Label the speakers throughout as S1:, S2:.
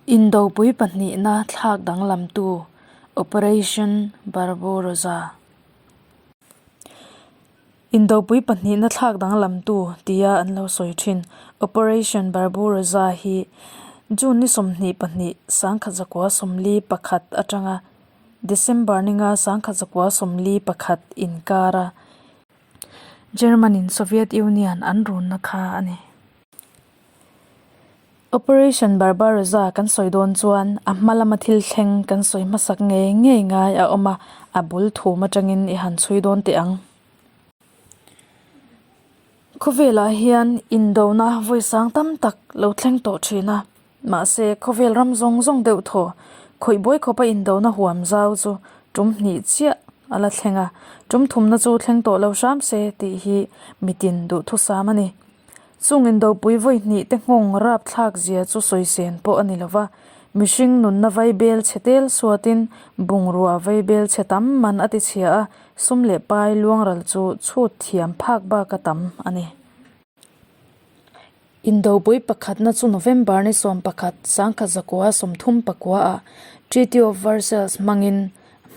S1: Indopui pahnihna thlak danglamtu Operation Barbarossa. Indopui pahnihna thlak danglamtu tia an lo sawi thin Operation Barbarossa hi June ni 22 1941 atanga December ninga 1941 inkara German-in Soviet Union an runna kha a ni. Operation Barbarossa kan sawi dawn chuan a hma lama thil thleng kan sawi hmasak ngei ngei ngai a awm a, a bul thum atangin i han chhui dawn teh ang. Khawvelah hian indona vawi sang tam tak lo thleng tawh thin a, mahse khawvel ram zawng zawng deuh thaw khawih buai khawpa indona huam zau chu tum hnih chiah a la thleng a, tum thumna chu thleng tawh lo hram se tih hi mitin duhthusam a ni. Chung indopui vawi hnih te nghawng rapthlak zia chu sawi sen pawh a ni lo va, mihring nunna vaibel chhe tel suatin bungrua vaibel chhe tam man a ti chhia a, sum leh pai luangral chu chhut thiam phak bak a tam a ni. Indopui pakhatna chu November ni 11, 1934 ah Treaty of Versailles hmangin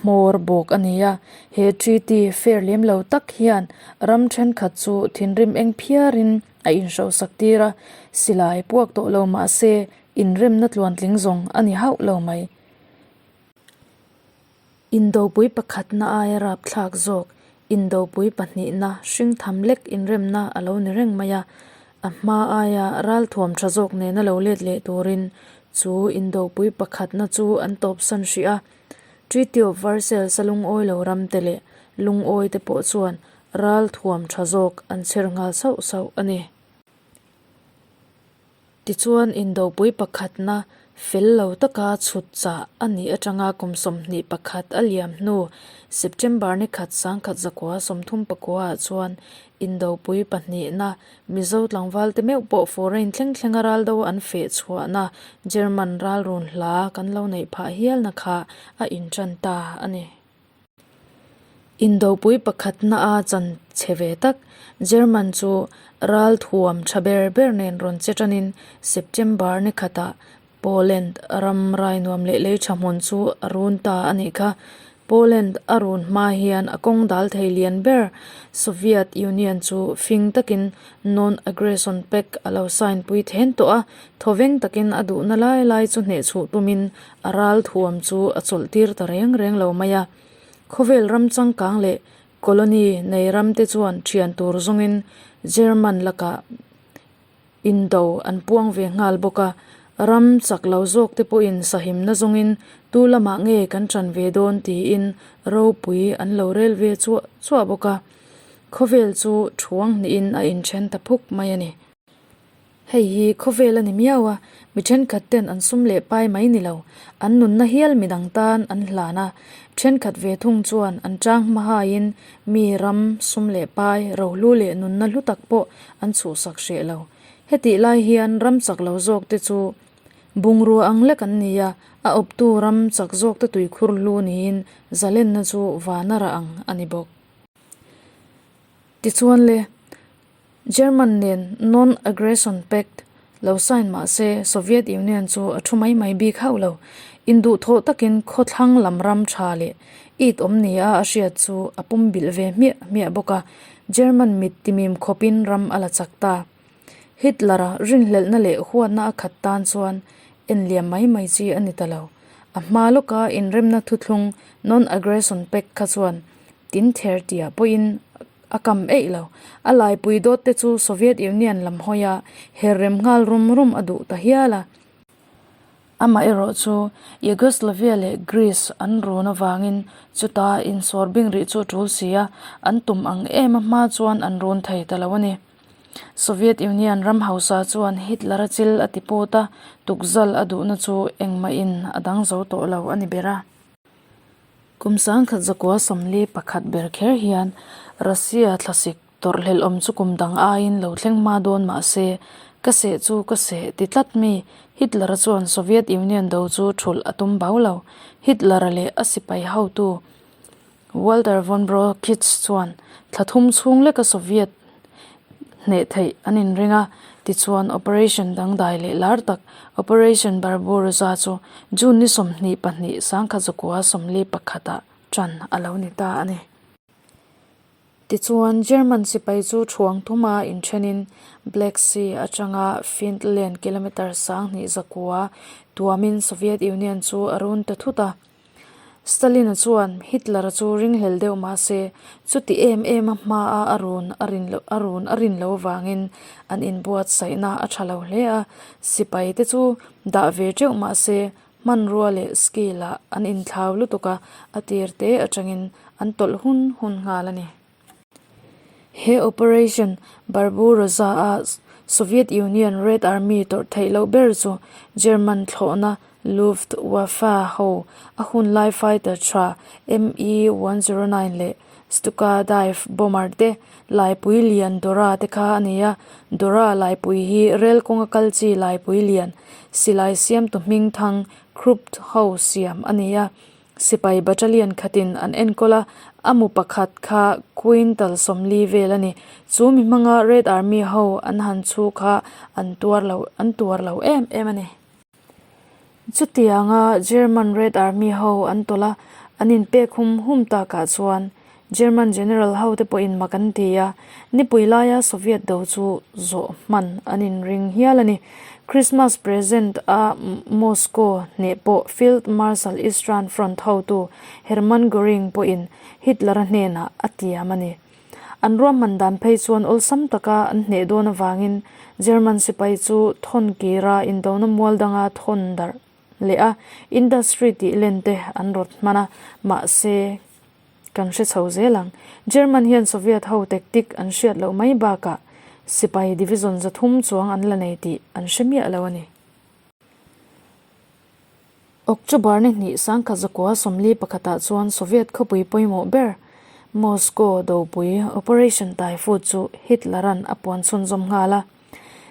S1: Hmawr bawk a ni a, he treaty fair lem lo tak hian ram thenkhat chu thinrim eng phiarin a inhrosak tir a, silai puak tawh lo mah se inremna tluantling zawng a ni hauh lo mai. Indopui pakhatna aia rapthlak zawk, indopui pahnihna hringtham lek inremna a lo ni reng mai a, a hma aia ralthuam tha zawk nena lo let leh turin chu indopui pakhatna chu an tawpsan hrih a. Treaty of Versailles a lungawi lo ramte leh lungawi te pawh chuan ral thuam tha zawk an chher nghal sauh sauh a ni. Tichuan indopui pakhatna fel lo taka chhut chah a nih atanga kum 21 a liam hnu September ni khat 1939 ah chuan indopui pahnihna Mizo tlangval te meuh pawh foreign thleng thlenga ral do an feh chhuahna German ral run hla kan lo neih phah hialna kha a intan ta a ni. Indopui pakhatna a chan chhe ve tak German chu ral thuam tha ber ber nen rawn che tanin September ni khatah Poland ram rainuam leh lei tha hmun chu a run ta a nih kha. Poland a run hma hian a kawng dal thei lian ber Soviet Union chu fing takin Non-Aggression Pact a lo sign pui then tawh a, thawveng takin a duhna lai lai chu hnehchhuh tumin a ral thuam chu a chawlh tir ta reng reng lo mai a. Khawvel ram changkang leh colony nei ram te chuan thian tur zawngin German lakah Indo an puang ve nghal bawk a, ram chak lo zawk te pawhin sahimna zawngin tu lamah nge kan ṭan ve dawn tiin ropui an lo rel ve chuah chuah bawk a, khawvel chu thuang hnihin a inṭhen ta phuk mai a ni. Hei hi khawvel a ni miau a, mi ṭhenkhat ten an sum leh pai mai ni lo, an nunna hial midang tan an hlan a, ṭhenkhat ve thung chuan an ṭang hma haiin mi ram sum leh pai rohlu leh nunna hlu tak pawh an chhuhsak hreh lo. Hetih lai hian ram chak lo zawk te chu bungrua ang lek an ni a, a awptu ram chak zawk te tuikhur hlu niin zalenna chu vana rah ang a ni bawk. Tichuan le, German nen Non-Aggression Pact lo sign mah se Soviet Union chu a thu mai mai bik hauh lo. Induhthawh takin khawthlang lam ram tha leh it awm nia a hriat chu a pumbilh ve hmiah hmiah bawk a, German mit timim khawpin ram a la chak ta. Hitler-a rinhlelhna leh huatna a khat tan chuan en liam mai mai chi a ni ta lo. A hma lawka inremna thuthlung Non-Aggression Pact kha chuan tin ther tia pawhin a kam eih lo. A laipui dawt te chu Soviet Union lam hawia her rem nghal rum rum a duh ta hial a. Amaherawh chu Yugoslavia leh Greece an run avangin chuta insawr bing rih chu a tul si a, an tum ang em a hma chuan an run thei ta lo a ni. Soviet Union ram hausa chuan Hitler-a chil a ti put a, tukzal a duhna chu engmahin a dang zo tawh lo a ni ber a. Kum 1941 ber kher hian Russia thlasik Tawrhhlelh awm chu kum dang aiin lo thleng hma dawn mah se, ka seh chu ka seh ti tlat mi, Hitler-a chuan Soviet Union do chu thulh a tum bau lo. Hitler-a leh a sipai hotu Walter von Brauchitsch chuan thla thum chhung leka Soviet. hneh theih an inring a. Tichuan, operation dangdai leh lar tak, Operation Barbarossa chu June ni 22, 1941 ah ṭan a lo ni ta a ni. Tichuan, German sipai chu thuang thuma inthenin Black Sea atanga Finland kilometre 2900 tuamin Soviet Union chu a run ta thut a. Stalin-a chuan Hitler-a chu ringhlel deuh mah se, chuti em em a hmaa a run a rin loh a run a rin loh avangin an inbuatsaihna a tha lo hle a, sipai te chu dah ve teuh mah se hmanrua leh skill ah an inthlau lutuk a, a tir te atangin an tawlh hun hun nghal a ni. He Operation Barbarossa-a Soviet Union Red Army tawrh theih loh ber chu German thlawhna Luftwaffe ho a hunlai fighter tha ME 109 leh Stuka dive bomber te laipui lian Dora te kha a ni a. Dora laipui hi rel kawnga kal chi laipui lian silai siamtu hmingthang Krupp ho siam a ni a. Sipai battalion khatin an enkawl a, a mu pakhat kha quintal 40 vel a ni. Chu mi hmanga Red Army ho an han chhu kha an tuar lo an tuar lo em em a ni. Chutianga German Red Army ho an tawlh a, an inpek hum hum takah chuan German General ho te pawhin mak an ti a, nipui laia Soviet do chu zawh hman an inring hial a ni. Christmas present a Moscow hneh pawh Field Marshal Eastern Front hotu Hermann Goring pawhin Hitler-a hnenah a tiam a ni. An ruahman dan phei chuan awlsam taka an hneh dawn avangin German sipai chu thawn kira indona mual danga thawn darh leh a industry tih len te an rawt hman a, mahse kan hre chho zel ang. German hian Soviet ho tactic an hriat loh mai bakah sipai division 300 chuang an la nei tih an hre miah lo a ni. October ni hnih 1941 ah chuan Soviet khawpui pawimawh ber Moscow dopui Operation Typhoon chu Hitler-a'n a puan chhunzawm nghal a.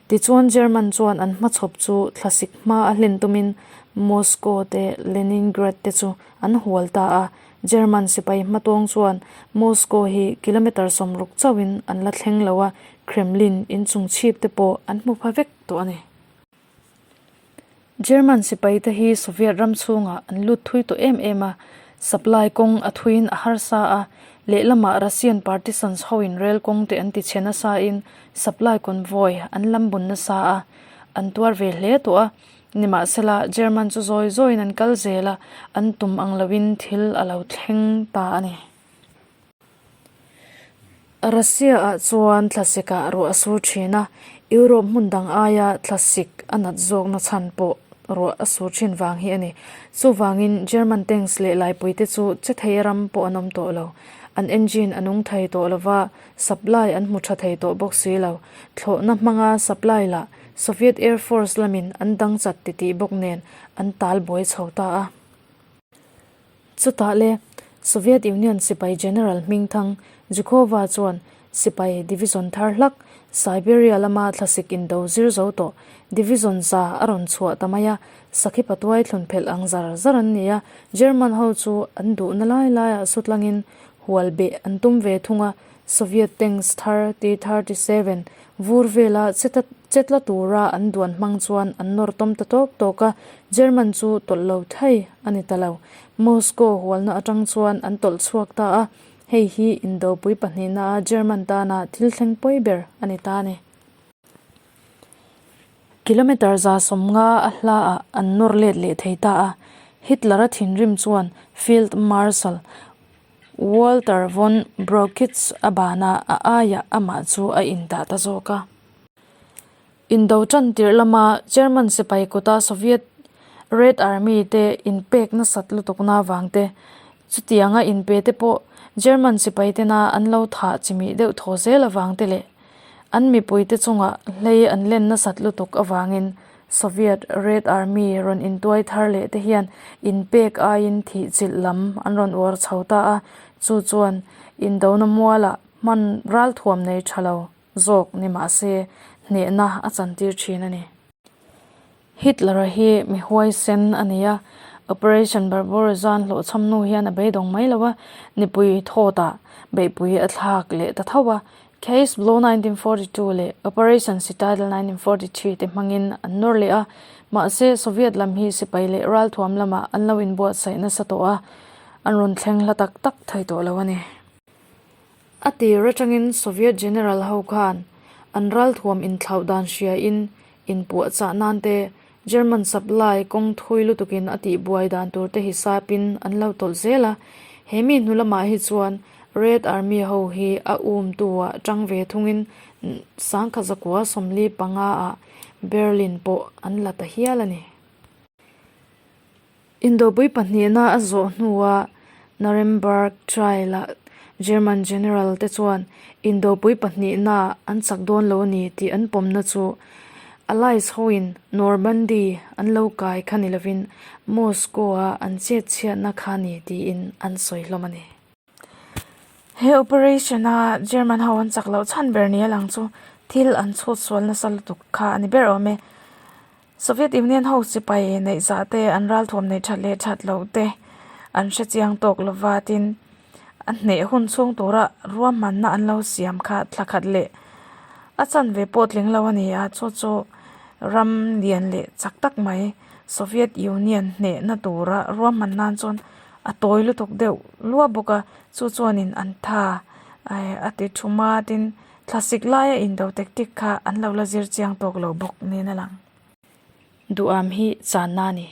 S1: Tichuan German chuan an hmachhawp chu thlasik hma a hlen tumin Moscow te Leningrad te chu an hual ta a, German sipai hmatawng chuan Moscow hi kilometre 60 chauhin an la thleng lo a, Kremlin inchung chhip te pawh an hmu pha vek tawh a ni. German sipai te hi Soviet ram chhungah an lut thui tawh em em a, supply kawng a thuiin a harsa a, lehlamah Russian partisans hoin rel kawng te an ti chhe nasa in supply convoy an lam bun nasa a, an tuar ve hle tawh a. Nimahsela, German chu zawi zawiin an kal zel a, an tum ang loin thil a lo thleng ta a ni. Russia-ah chuan thlasik-ah ruah a sur thin a, Europe hmun dang aia thlasik a nat zawkna chhan pawh ruah a sur thin vang hi a ni. Chuvangin German tanks leh laipuite chu che thei ram pawh an awm tawh lo. An engine a nung thei tawh lova, supply an hmu tha thei tawh bawk si lo. Thlawhna hmanga supply lah Soviet Air Force lamin an dang chat titih bawk nen an tal buai chho ta a. Chutah le, Soviet Union sipai General hmingthang Zhukova chuan sipai division thar hlak, Siberia lama thlasik indo zir zo tawh division 100 a rawn chhuah ta mai a, sakhi patuai thlun phelh ang zar zar an ni a, German ho chu an duhna lai laiah sutlangin hual beh an tum ve thung a, Soviet tanks thar T-37 vur vela chetla tura an duan hmang chuan an nawr tawm ta tawk tawk a, German chu tawlh lo thei a ni ta lo. Moscow hualna atang chuan an tawlh chhuak ta a, hei hi indopui pahnihna a German tana thil thleng pawi ber a ni ta a ni. Kilometre 150 a hlaah an nawr let leh thei ta a, Hitler-a thinrim chuan Field Marshal Walter von Brauchitsch a bana a aiah amah chu a indah ta zawk a. Indo tan tirh lama German sipai kuta Soviet Red Army te inpek nasat lutukna avang te, chutianga inpe te pawh German sipai tena an lo thah chimih deuh thaw zel avang te leh an mipuite chungah hlei an len nasat lutuk avangin Soviet Red Army rawn intuai thar leh te hian inpek aiin thih chilh lam an rawn uar chho ta a, chu chuan indona mualah hman ralthuam nei tha lo zawk ni mah se hnehna a chantir thin a ni. Hitler-a hi mi huaisen a ni a, Operation Barbarossa an hlawhchham hnu hian a beidawng mai lo a, nipui thawtah beihpui a thlak leh ta tho a. Case Blue 1942 leh Operation Citadel 1943 te hmangin an nawr leh a, mahse Soviet lam hi sipai leh ralthuam lamah an lo inbuatsaih nasa tawh a, an rawn thleng hla tak tak thei tawh lo a ni. A tir atangin Soviet General ho khan an ralthuam inthlauh dan hriain inpuahchah nan te German supply kawng thui lutukin a tihbuai dan tur te hisapin an lo tawlh zel a, he mi hnu lamah hi chuan Red Army ho hi a umtu-ah tang ve thungin sangkhat zakua 45 ah Berlin pawh an la ta hial a ni. Indopui pahnihna a zawh hnua Nuremberg Trial-ah German General te chuan Indopui pahnihna an chak dawn lo a ni tih an pawmna chu Allies hoin Normandy an lo kai kha ni lovin Moscow-a an chetchhiatna kha ni tiin an sawi hlawm a ni. He operation-a German ho an chak loh chhan ber ni a lang chu thil an chhut sual nasa lutuk kha a ni ber awm e. Soviet Union ho sipai neih zah te, an ralthuam neih that leh that loh te an hre chiang tawk lo va tin a hneh hun chhung tura ruahmanna an lo siam kha thla khat leh a chanve pawh tling lo a ni a, chu chu ram lian leh chak tak mai Soviet Union hnehna tura ruahman nan chuan a tawi lutuk deuh luah bawk a, chu chuanin an tha a ti thum a tin Thlasik laia indo tactic kha an lo la zir chiang tawk lo bawk niin a lang. Duham hi channa a ni.